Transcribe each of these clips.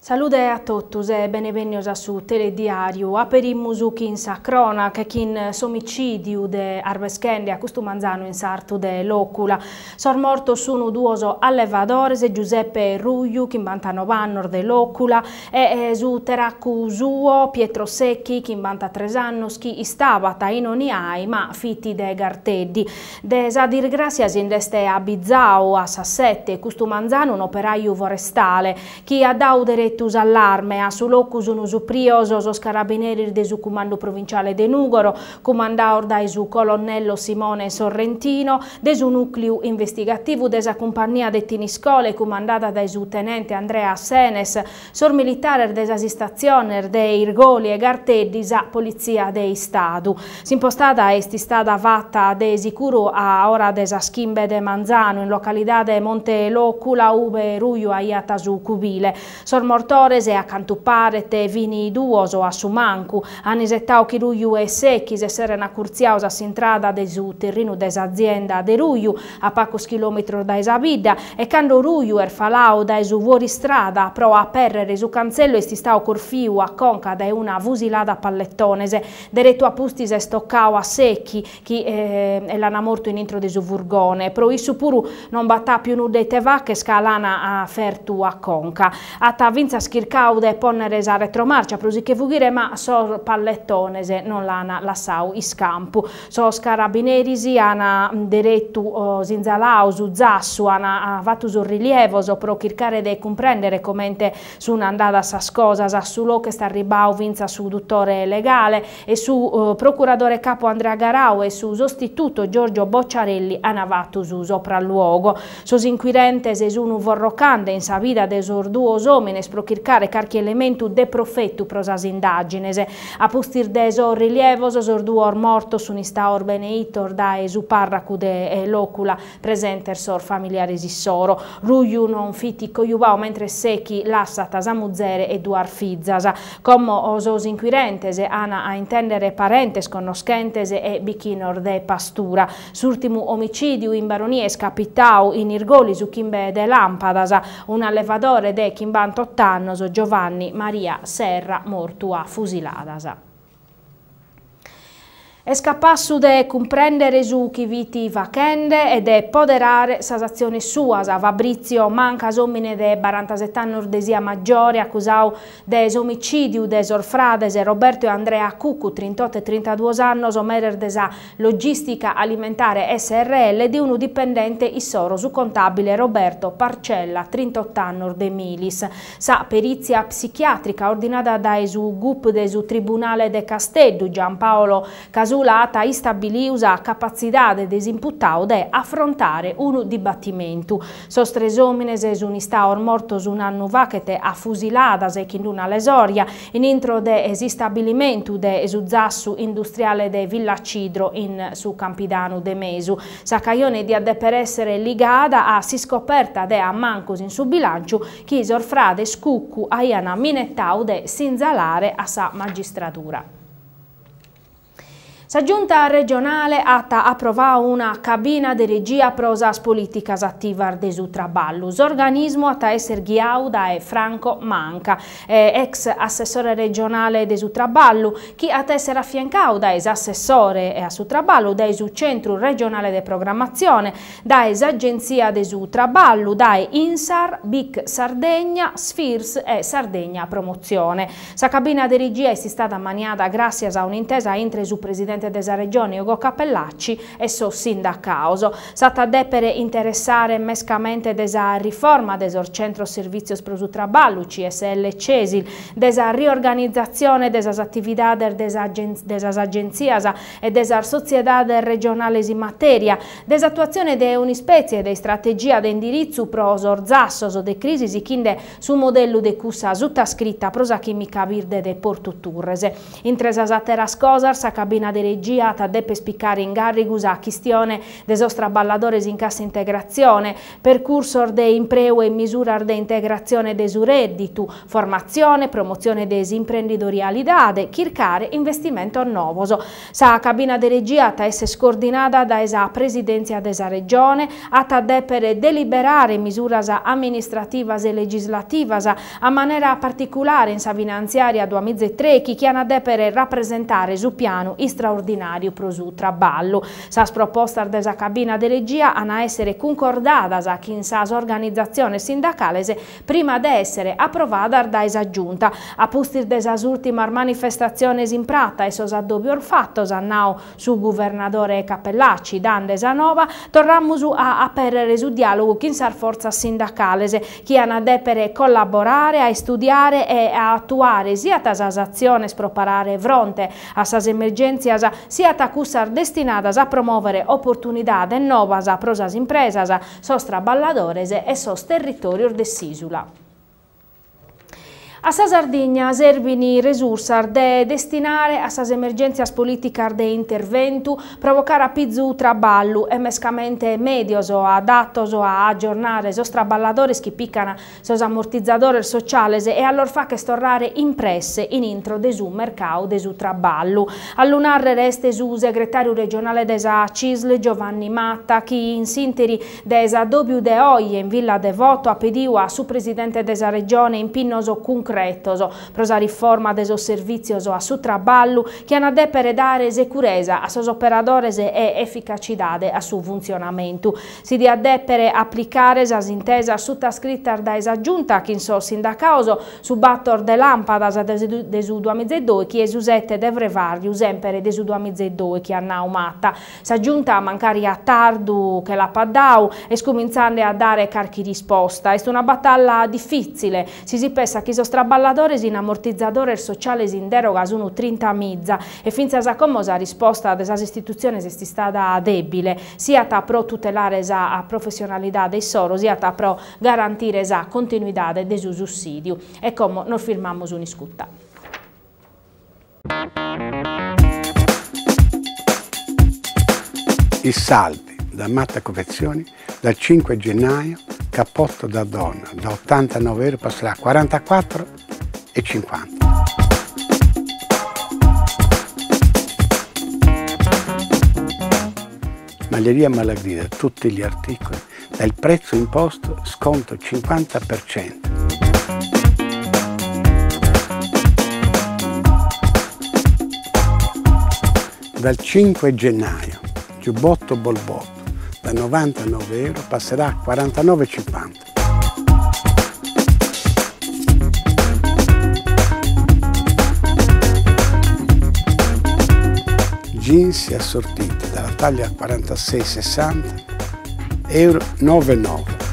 Salude a totus e benevènnios a su Telediàriu. Aperimus chin sa crònaca e chin s'omicìdiu de arbeschende a custu manzanu in sartu de Lòcula. Sos mortos sun duos allevadores, Giuseppe Ruju, chimbantanob'annos de Lòcula, e su teracu suo, Pietro Secchi, chimbantatres annos, chi istabat in Oniai ma fit de Garteddi. De sa disgràssia si nd'est abizadu a sas sete custu manzanu un'operaju forestale, chi at dadu deretu s'allarme, a su locu sun suprios sos carabineris de su Cumandu Provinciale de Nùgoro, cumandados dae su colonnello Simone Sorrentino, de su Nùcleu Investigativu de sa Cumpannia de Thiniscole, cumandada dae su tenente Andrea Senes, sos militares de sas istatziones de Irgoli e Garteddi, sa Politzia de Istadu. S'impostada est istada fata de sicuru a ora de sas chimbe de manzanu in localidade Monte Lòcula ube Ruju aiat su cubile. Sos mortores, a cantu paret, fin duos a su mancu. An isetadu chi Ruju e Secchi s'esseren acurtziados a s'intrada de su terrinu de s'azienda de Ruju, a pacos chilòmetros dae sa bidda, e cando Ruju est faladu dae su fuoristrada pro apèrrere su cantzellu est istadu corfiu a conca dae una fusilada a palletones. Deretu a pustis est tocadu a Secchi, chi l'an mortu in intro de su furgone. Pro issu puru non b'at àpiu nudda ite fagher ca l'an fertu a conca. At fintzas chircadu de pònnere sa retromarcia pro si che fughire ma sos palletones non l'an lassadu iscampu. Sos carabineris an deretu sinzaladu su zassu, an fatu sos rilievos pro chircare de cumprèndere comente Sun andadas sas cosas, a su locu est arribadu fintzas su dutore legale e su procuradore capu Andrea Garau e su sostituto Giorgio Bocciarelli an fatu su sopralluogo. Sos inquirentes sun forrocande in sa vida de sos duos òmines pro chircare carchi elementu de profetu pro sas indàgines. A pustis de sos rilievos sos duos mortos sun istados beneitos dae su pàrracu de Lòcula. Presentes sos familiares issoro. Ruju non fit cojubadu mentres Secchi lassat sa muzere e duas fizas. Como sos inquirentes an a intèndere parentes, connoschentes e bichinos de pastura. S'ùrtimu omicìdiu in Baronia est capitadu in Irgoli su chimbe de làmpadas, un'allevadore de chimbantot'annos, Giovanni Maria Serra, mortu a fusiladas. Est capassu de cumprèndere su chi fit fachende e de poderare sas atziones suas. Fabrizio Manca, s'òmine de barantaset'annos de Siamaggiore, acusadu de s'omicìdiu de sos frades Roberto e Andrea Cuccu, trintoto e trintaduos annos, meres de sa Logìstica Alimentare SRL, de unu dipendente issoro, su contàbile Roberto Parcella, trintot'annos de Milis. Sa perìtzia psichiàtrica ordinada dae su gup de su Tribunale de Casteddu, Giampaolo Casula at istabiliu sa capatzidade de s'imputadu de afrontare unu dibatimentu. Sos tres òmines sunt istados mortos un'annu faghet a fusiladas e chin una lesorja in intro de s'istabilimentu de su zassu industriale de Villacidro in su Campidanu de Mesu. Sa cajone diat dèpere èssere ligada a s'iscoperta de ammancos in su bilànciu chi sos frades Cuccu aian minetadu de sinzalare a sa magistradura. Sa Giunta regionale at aprovadu una cabina de regia pro sas polìticas ativas de su traballu. S'organismu at a èssere ghiadu dae Franco Manca, ex assessore regionale de su traballu, chi at a èssere afiancadu dae s'assessore a su traballu, dae su Centru regionale de programmatzione, dae s'Agentzia de su Traballu, dae Insar, Bic Sardegna, Sfirs e Sardegna Promotzione. Sa cabina de regia est istada ammaniada gràssias a un'intesa intre su presidente de sa Regione Ugo Cappellacci e sos sindacados. S'at a dèpere interessare mescamente de sa riforma de sos Centros Servìtzios pro su Traballu, CSL Cesil, de sa riorganizatzione de sas atividades de sas agentzias e de sas sotziedades regionales in matèria, de s'atuatzione de un'ispètzie de istrategia de indiritzu pro sos zassos de crisi sichinde su modellu de cussa sutascrita pro sa chìmica birde de Portu Turres. Intre sas àteras cosas, sa cabina de. regia at a deper picare in gàrrigu sa chistione de sos traballadores in cassa integratzione, percursos de impreu e misuras de integratzione de su rèdditu, formatzione, promotzione de s'imprendidorialidade, chircare investimentos novos. Sa cabina de regia at a èssere coordinada dae sa Presidèntzia de sa Regione, at a dèpere deliberare misuras amministrativas e legislativas, a manera particulare in sa finantziària duamizaetrèichi chi an a dèpere rapresentare su pianu istraordinàriu pro su traballu. Sas propostas de sa cabina de regia an a èssere cuncordadas chin sas organizatziones sindacales prima de èssere aprovadas dae sa Giunta. A pustis de sas ùrtimas manifestatziones in prata e sos addòbios fatos, at nau su guvernadore Cappellacci, dande sa nova, torramus a apèrrere su diàlogu chin sas fortzas sindacales, chi an a dèpere collaborare a istudiare e a atuare siat sas atziones pro parare fronte a sas emergèntzias, siat cussas destinadas a promòvere oportunidades novas pro sas impresas, sos traballadores e sos territòrios de s'ìsula. A sa Sardigna serbin resursas de destinare a sas emergèntzias polìticas de interventu pro bocare a pizu traballu e mescamente mèdios adatos a agiornare sos traballadores chi pican sos ammortizadores sociales e a los fagher torrare in presse in intro de su mercadu de su traballu. A lu nàrrere est su segretàriu regionale de sa Cisl Giovanni Matta chi in s'ìnteri de s'addòbiu de oje in Villa Devoto at pediu a su presidente de sa Regione impinnos cuncretos pro sa riforma de sos servìtzios a su traballu chi an a dèpere dare securesa a sos operadores e eficacidade a su funtzionamentu. Si diat dèpere aplicare sas intesas sutascritas dae sa Giunta chin sos sindacados su bator de làmpadas de su duamizaedoichi e su sete de frevàrgiu sèmpere de su duamizaedoichi, at nau Matta. Sa Giunta, mancari a tardu che l'apat dau, est cumintzande a dare carchi risposta. Est una batalla difitzile, si si pessat chi sos traballadores in ammortizadores sociales in deroga sun trintamiza e fintzas a como sa risposta de sas istitutziones est istada dèbile, siat pro tutelare sa professionalidade issoro, siat pro garantire sa continuidade de su sussìdiu. E como nos firmamus un'iscuta. I saldi da Matta Confezioni dal 5 gennaio cappotto da donna da 89 euro passerà a 44,50. Maglieria Malagrida, tutti gli articoli dal prezzo imposto sconto 50%. Dal 5 gennaio, giubbotto Bolbotto da 99 euro passerà a 49,50. Jeans assortiti dalla taglia 46-60 euro 99.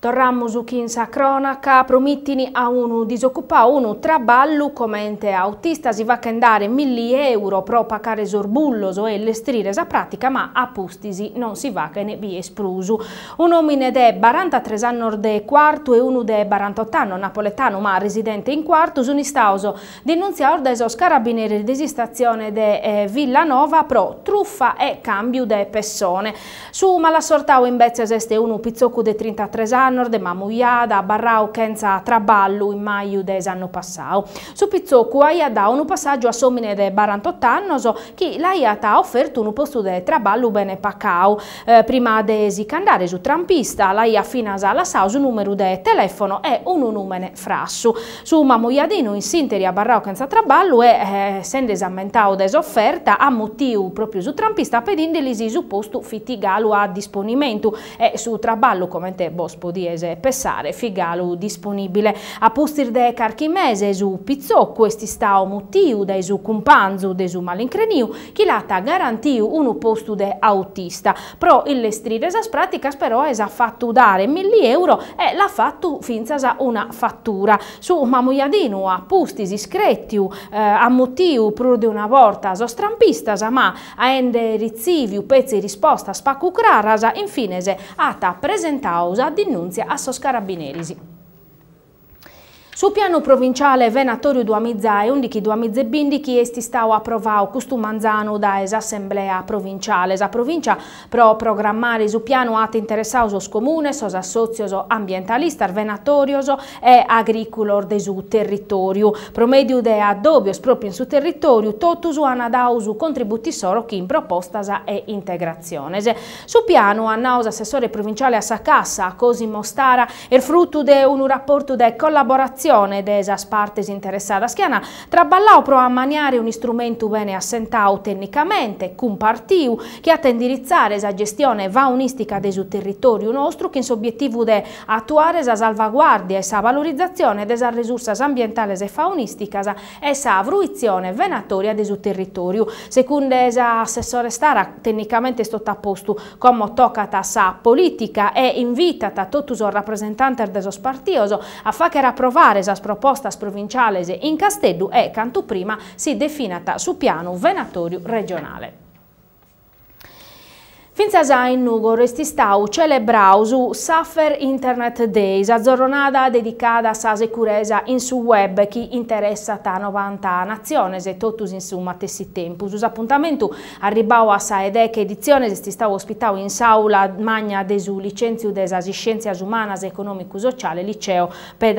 Torramus chin sa cronaca, promitin a unu disocupau unu traballu comente autista, si fachen dare milli euro pro pacare sos bullos e illestrire sa pratica ma a pustis non si fachen bier prus. Un'omine de barantatres annos de Cuartu e unu de barantot'annos napoletanu ma residente in Cuartu sun istaos Denuntziados dae sos carabineris de s'istatzione de Villanova pro trufa e càmbiu de pessone. Su malassortadu imbetzes est unu pitzocu de trintatres annos de Mamujada, abarradu chentza traballu in maju de s'annu passadu. Su pitzocu aiat dadu unu passàgiu a s'òmine de barantot'annos chi l'aiat ofertu unu postu de traballu bene pacadu. Prima de si ch'andare su trampista l'aiat finas lassadu su nùmeru de telèfono e unu nùmene frassu. Su mamujadinu in s'ìnteri abarradu chentza traballu e, sende-si ammentadu de s'oferta, at mutiu pròpiu su trampista pedinde-li si su postu fit galu a disponimentu e su traballu, comente bos podides. dies pessare fit galu disponibile. A pustis de carchi mese su pitzoccu est istau mutiu dae su cumpanzu de su malincreniu chi l'at garantiu unu postu de autista. Pro illestrire sas pràticas peroe s'at fatu dare milli euro e l'at fatu fintzas una fatura. Su mamujadinu a pustis iscrètiu at mutiu prus de una borta sos trampistas ma, aende ritziviu petzi rispostas pagu craras, in fines at presentadu sa dinùntzia a sos carabineris. Su pianu provinciale venatoriu duamiza e ùndichi duamiza e bìndichi est istadu aprovadu custu manzanu dae s'Assemblea provinciale. Sa Provincia pro programmare su pianu at interessadu sos comunes, sos assòtzios ambientalistas, venatorios e agrìculos de su territòriu. Pro mèdiu de addòbios pròpiu in su territòriu totus ant dadu su contributu issoro chin propostas e integratziones. Su pianu, at nadu s'assessore provinciale a sa Cassa, Cosimo Stara, est frutu de unu raportu de collaboratzione de sas partes interessadas chi ant traballadu pro ammaniare un'istrumentu bene assentadu tecnicamente, cumpartiu, chi at a indiritzare sa gestione faunìstica de su territòriu nostru chin s'obietivu de atuare sa salvaguàrdia e sa valorizatzione de sas risursas ambientales e faunìsticas e sa fruitzione venatòria de su territòriu. Segundu s'assessore Stara, tecnicamente est totu a postu, como tocat a sa polìtica e invitat totu sos rapresentantes de sos partidos a fàghere aprovare sas propostas provinciales in Casteddu e, cantu prima, si definat su pianu venatòriu regionale. Fintzas in Nùgoro est istadu celebradu su Safer Internet Day, sa zorronada dedicada a sa seguresa in su web chi interessat 90 natziones e totus in su matessi tempus. S'apuntamentu, arribadu a sa 'e deche editzione, est istadu ospitadu in s'aula magna de su Licèntziu de sas Iscièntzias Umanas e Econòmicu-Sociale Liceo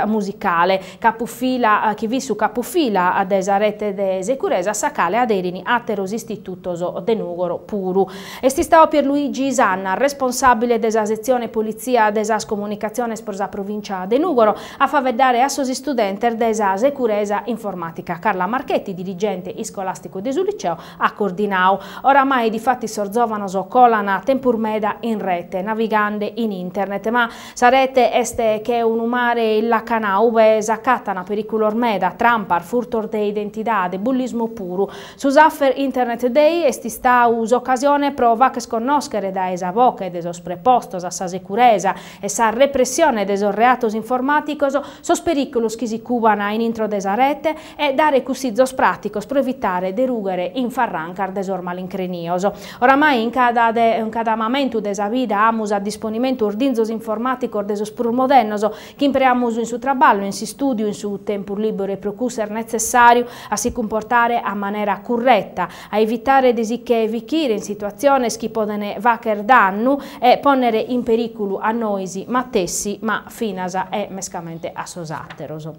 Musicale, capufila, chi fit su capufila de sa rete de seguresa a sa cale aderin àteros istitutos de Nùgoro puru. Est istadu Pierluigi Sanna, responsàbile de sa setzione Politzia de sas Comunicatziones pro sa provìncia de Nùgoro, a faeddare a sos istudentes de sa seguresa informàtica. Carla Marchetti, dirigente iscolàsticu de su liceo, at coordinadu. Oramai, difatis, sos zòvanos colan tempus meda in rete, navigande in internet, ma Sa rete est che unu mare illacanadu ue s'acatan perìculos meda, trampas, furtos de identidade, bullismu puru. Su Safer Internet Day est istadu s'ocasione pro fagher connòschere dae sa boche de sos prepostos a sa seguresa e sa repressione de sos reatos informàticos sos perìculos chi si cuban in intro de sa rete e dare cussizos pràticos pro evitare de rùghere in farrancas de sos malincrenios. Oramai in cada de in cada mamentu de sa vida amus a disponimentu ordinzos informàticos de sos prus modernos chi impreamus in su traballu, in s'istùdiu, in su tempus lìberu e pro cussu est netzessàriu a si cumportare a manera curreta, a evitare de si che fichire in situatziones chi podent fagher dannu e pònnere in perìculu a nois matessi ma finas e mescamente a sos àteros.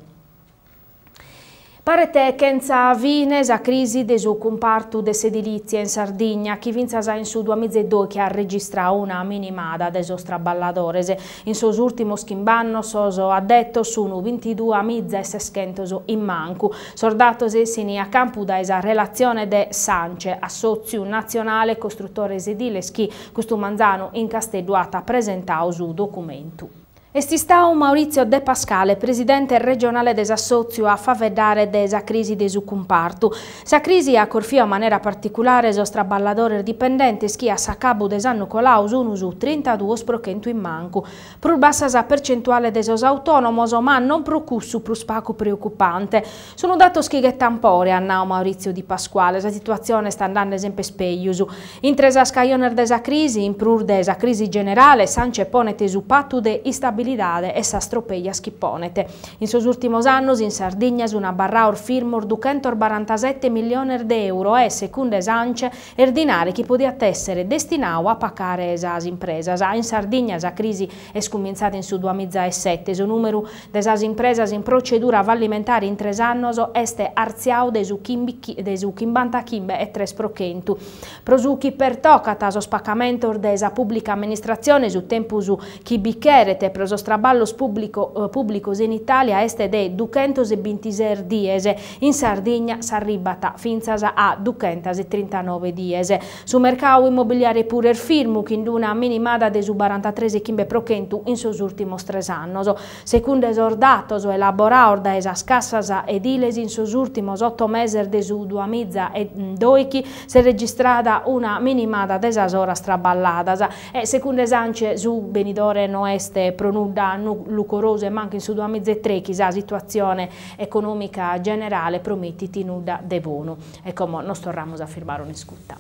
Paret chentza fine sa crisi de su cumpartu de s'edilìtzia in Sardigna, chi fintzas in su duamiza e dòichi at registradu una minimada de sos traballadores. In sos ùrtimos chimb'annos sos addetos sunt bintiduamiza e seschentos in mancu. Sos datos essin a campu dae sa relatzione de s'ANCE, Assòtziu Natzionale Costrutores Ediles, chi custu manzanu in Casteddu at presentadu su documentu. Est istadu Maurizio De Pascale, presidente regionale de s'assòtziu, a faeddare de sa crisi de su cumpartu. Sa crisi at corfidu a manera particulare sos traballadores dipendentes chi a s'acabu de s'annu coladu sunt su 32% in mancu. Prus bassa sa percentuale de sos autònomos, ma non pro cussu prus pagu preocupante. Sunt datos chi ghetan pore, at nadu Maurizio Di Pasquale. Sa situatzione est andende semper pejus. Intre sas cajones de sa crisi, in prus de sa crisi generale, s'ANCE ponet su patu de istabilidade e sas tropellas chi ponet. In sos ùrtimos annos in Sardigna sunt abarrados firmos 247 miliones de euro e, segundu s'ANCE, est dinare chi podiat èssere destinadu a pagare sas impresas. In Sardigna sa crisi est cumintzada in su 2007. Su nùmeru de sas impresas in procedura fallimentare in 3 annos est artziadu de su 55,3%. Pro su chi pertocat sos pagamentos de sa pùblica amministratzione, su tempus chi bi cheret pro sos traballos pùblicos in Itàlia est de duchentos e bintises dies, in Sardigna s'arribat fintzas a duchentas e trintanove dies. Su mercadu immobiliare puru est firmu, chin una minimada de su 43,5% in sos ùrtimos 3 annos. Segundu sos datos elaborados dae sas cassas ediles in sos ùrtimos 8 meses de su 2012 s'est registrada una minimada de sas oras traballadas e segundu s'ANCE su benidore no est pro nudda lucorosu e mancu in su 2013 sa situatzione econòmica generale promitit nudda de bonu. E como nos torramus a firmare un'iscuta.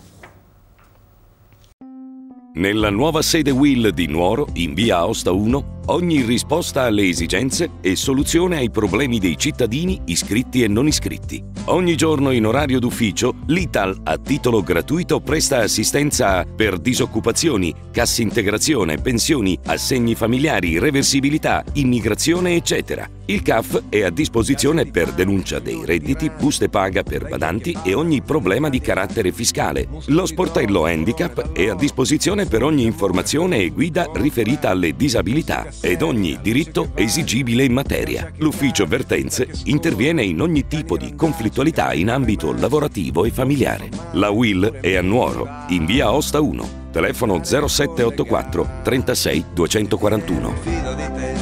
Nella nuova sede Will di Nuoro, in via Aosta 1, ogni risposta alle esigenze e soluzione ai problemi dei cittadini iscritti e non iscritti. Ogni giorno in orario d'ufficio, l'Ital a titolo gratuito presta assistenza per disoccupazioni, cassa integrazione, pensioni, assegni familiari, reversibilità, immigrazione, eccetera. Il CAF è a disposizione per denuncia dei redditi, buste paga per badanti e ogni problema di carattere fiscale. Lo sportello Handicap è a disposizione per ogni informazione e guida riferita alle disabilità ed ogni diritto esigibile in materia. L'ufficio Vertenze interviene in ogni tipo di conflittualità in ambito lavorativo e familiare. La WIL è a Nuoro, in via Aosta 1. Telefono 0784 36 241. Mi fido di te,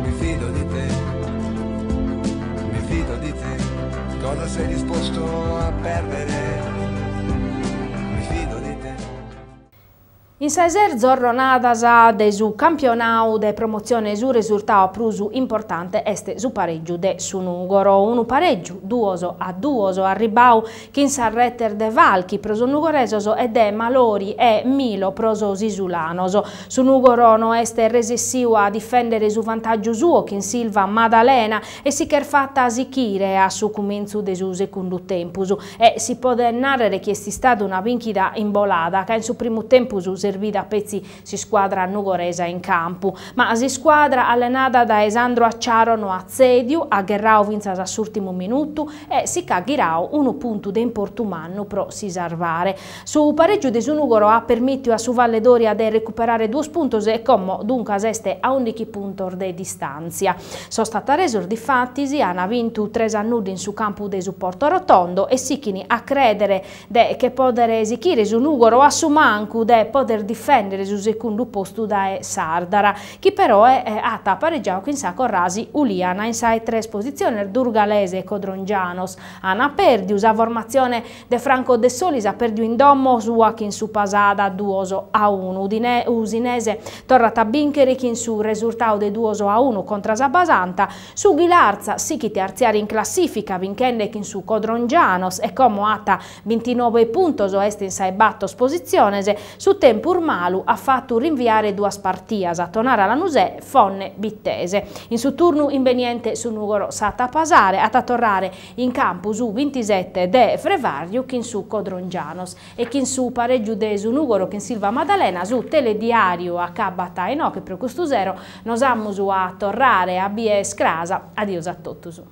mi fido di te, mi fido di te. Cosa sei disposto a perdere? Mi fido di te. In sas ses zorronadas de su campionadu de promotzione su risurtadu prus importante est su pareggiu de su Nugoro. Unu pareggiu, 2-2, arribadu chin sas retes de Falchi pro sos nugoresos e de Malori e Milo pro sos isulanos. Su Nugoro no est resissiu a difendere su vantaggio suo chin Silva Madalena e si ch'est fatta sichire a su cumintzu de su segundu tempus e si podet narrere chi est istada una binchida imbolada ca in su primu tempus s'est bida petzi s'isquadra nugoresa in campu. Ma s'isquadra allenada dae Sandro Acciaro no at tzediu, at gherradu fintzas a s'urtimu minutu e si ch'at ghiradu unu puntu de importu mannu pro si salvare. Su pareggiu de su Nugoro at permittiu a su Valledoria de recuperare 2 puntos e como duncas est a 11 puntos de distantzia. Sos tataresos difatis an bintu 3-0 in su campu de su Porto Rotondo e sichin a credere de che podere sichire su Nugoro a su mancu de poder difendere su segundu postu dae Sardara, chi però è at pareggiadu chin sa Corrasi Uliana in sa tres positziones Durgalese e Codrongianos an perdiu sa formatzione de Franco De Solis at perdiu in domo sua chin su Pasada 2-1. Usinese torrat a binchere chin su risultadu de 2-1 contra s'Abbasanta. Su Ghilarza sichit a artziare in classifica binchende chin su Codrongianos e como at 29 puntos est in sa 'e bator positziones. Su tempus malu at fatu rinviare duas partidas, Tonara Lanusè, Fonne Bittese. In su turnu imbeniente su Nugoro s'at a pasare, at a torrare in campu su 27 de frevarju chin su Codrongianos e chin su pareggiu de su Nugoro chin Silva Madalena su telediariu acabat inoghe pro custu sero nos amus a torrare a bider cras. Adios a totus.